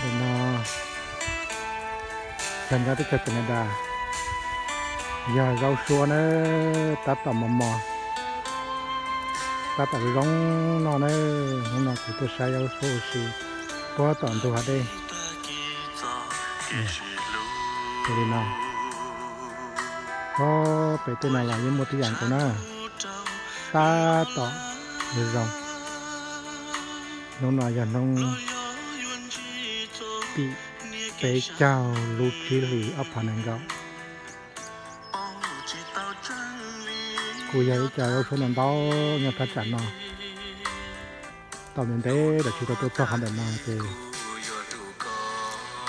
Ntawm no yog nyob teb chaws Canada, yog zaub suab na, tab tom mos mos, tab tom zoo noj na. Hnub no kuv tuaj saib zaub suab ua si puag tom ntug hav dej. Li no, ob pem tej no los yeej muaj tib yam nkaus na, tab tom zoo. Hnub no yog hnub tim peb caug lub tsib hlis ob phav nees nkaum. Kuj yog ib co zaub suab ntau ntau nyob thaj tsam no. Tau ntev ntev lawm tsis tau tuaj txog qhov ntawm no ces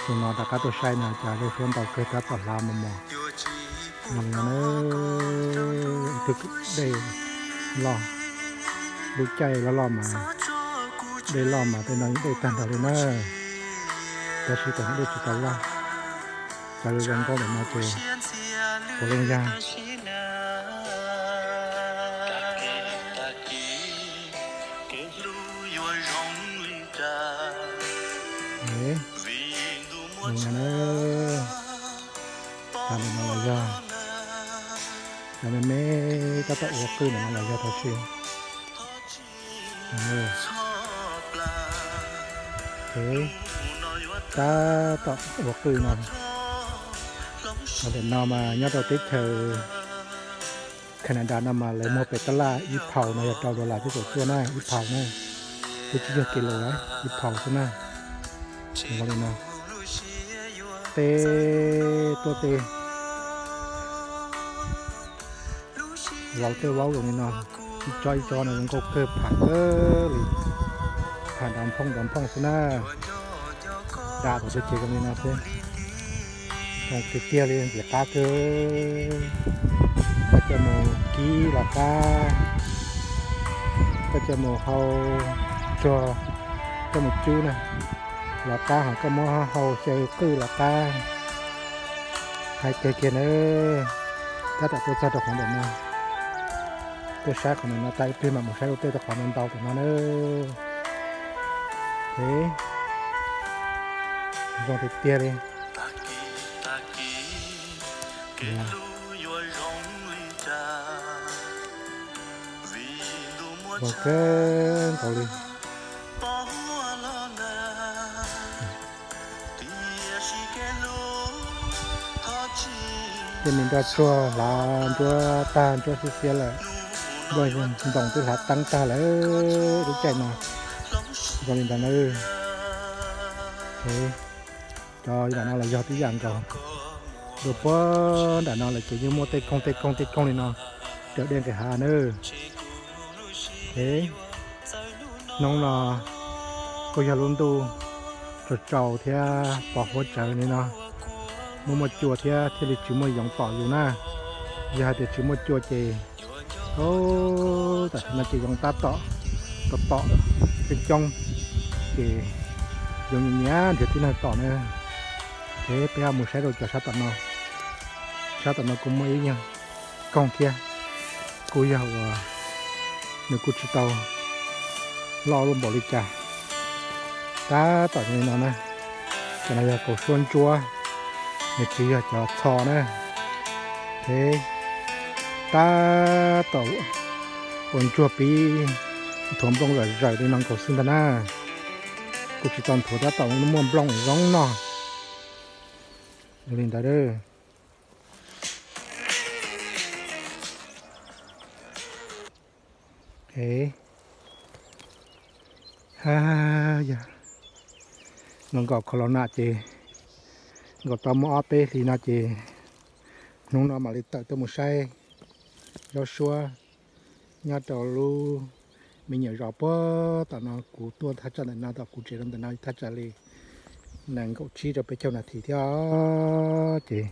tus no rov qab tuaj saib no cas zaub suab ntau kawg tab tom hlav mos mos. Ib tug dej loj, lub caij loj loj mas dej loj mas tej no yeej dej tag nrho li na. Tab sis tam sim no dej tsis tau loj, cov zoo zoo nkauj ntawm no ces puav leej yog Ntawm no los yog cov me me tab tom ua qwj ntawm no los yog tau si. Tab tom ua qwj no. Ntawm no mas nyob rau teb chaws Canada no mas lawv muag pes tab laj ib phaus no yog rau dollar thiab tawm tuaj na, ib phaus na, twb tsis yog kis lus lawm, ib phaus xwb na. Zoo li no, tej tuaj tej laus tej vaub zoo li no, ib tsob ib tsob no zoo nkauj kawg, pham kawg li, pham nrov nphooj nrov nphooj xwb na. Dam tom txoj kev zoo li no xwb, zoo tiag tiag li, ntxim qab kawg. Koj coj mus kib los qab, koj coj mus hau tsuag, coj mus cub na los qab, ho koj muab hau xyaw qwj los qab. Hais tiag kiag na, tab tom tuaj txog rau qhov ntawm no, tuaj saib qhov ntawm no tag ib pliag mam mus saib rau tej qhov ntau ntau tom no na. Zoo tiag tiag li. Zoo kawg nkaus li. Tej me nroj tsuag hlav ntsuab tag ntsuab xiab xiab lawm, nplooj ntoo twb hlav teeb tag lawm lub caij no. Zoo li ntawd na. Cov nram no los yog tib yam nkaus, dua puag nram no lawm ces yeej muaj tej koog tej koog tej koog li no raws dej nqis hav na. Hnub no kuj yog lub ntuj tsaus tsaus thiab pos huab tsawv li no, muaj muaj cua thiab thiaj li tsis muaj yoov tom yus na. Yog hais tias tsis muaj cua ces, tam sim no ces yoov tab tom tom tom coob coob, ces yoov nyiam nyiam nrhiav tib neeg tom na. Ces peb ho mus saib rau cov sab tom no. Sab tom no kuj muaj ib nyuag koog thiab, kuj yog uas nws kuj tsis tau loj loj npaum li cas. Tab tom zoo li no na, cov no yog kaus suab ntsuab, nws tsis yog cov txho na. Tab tom ua ntsuag pib nthuav nplooj zom zaws li no nkaus xwb ntag na. Kuj tsis tau nthuav, tab tom muaj nplooj zoo noj. Zoo li ntawd. Hab yog nkaus nkaus khaus los na ces nkaus tau muaj ob peb hlis no ces hnub no mam li tawm tuaj mus saib zaub suab nyob rau lub me nyuam zos puag tom no. Kuv tuaj thaj tsam ntawm no tom kuv tsev rau ntawm no thaj tsam li nees nkaum tsib rau peb caug nas this thiab. Ces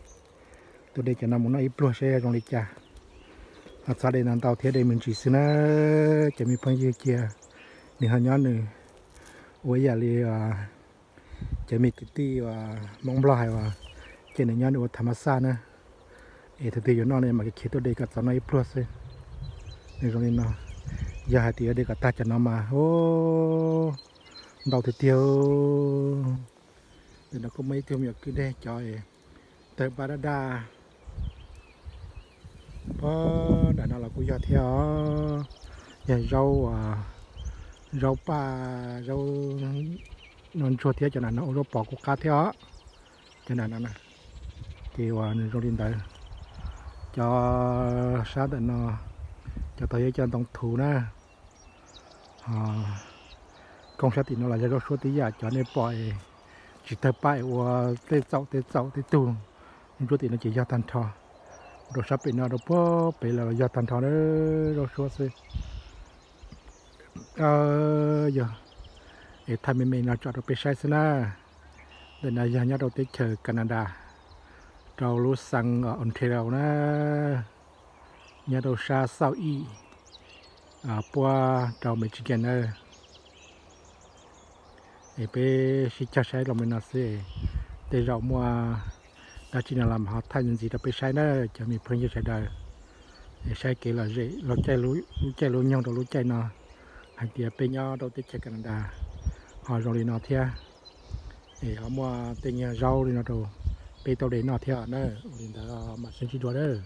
tus dej cov no mus noj ib pluag saib zoo li cas. Ho txhob dej ntau ntau thiab, dej me ntsis xwb na. Cov me phooj ywg cia nws ho nyob nws ua ib yam li cov me kwv tij uas Hmoob Nplog hais uas cia nws nyob nws ua tham mas xaj na. Es thaum twg yuav noj no mas khiav tuaj de kom txaus noj ib pluag xwb. Nws zoo li no, yog hais tias yuav de kom tag cov no mas ntau tiag tiag. Ntawm no kuj muaj ib tug me nyuam kwj deg cov tawg paj daj daj. Pab nram no los kuj yog thiab os, yog zaub, zaub paj, zaub noj ntsuag thiab. Cov nram no ua zaub pos kuj qab thiab os. Cov nram no na, ces uas nws zoo li ntawd. Cov sab ntawm no, cov tod yog cov ntoo thuv na. Koob sab tim no los yog zaub suab tib yam, cov nej pom tsis tawg paj es ua tej txaum tej txaum tej tug ntsuab tim no ces yog tag nrho. Ua rau sab pem no rau puag pem los yog tag nrho na, zaub suab xwb. Yog es thaij me me no tso rau peb saib xwb na. Ntawm no yog nyob rau teb chaws Canada, rau lub xeev Ontario na, nyob rau sab South East, puab rau Michigan na. Es peb sib cog saib los me no xwb, tej zaum muaj dab tsi no los ho thaij ntxiv rau peb saib na cov me phooj ywg sawv daws. Es saib kev lom zem lub caij lub nyoog rau lub caij no hais tias peb nyob rau teb chaws Canada ho zoo li no thiab. Es ho muaj tej nyuag zaub li no rau peb tau de noj thiab na. Ua li ntawd mam sib ntsib dua lawm.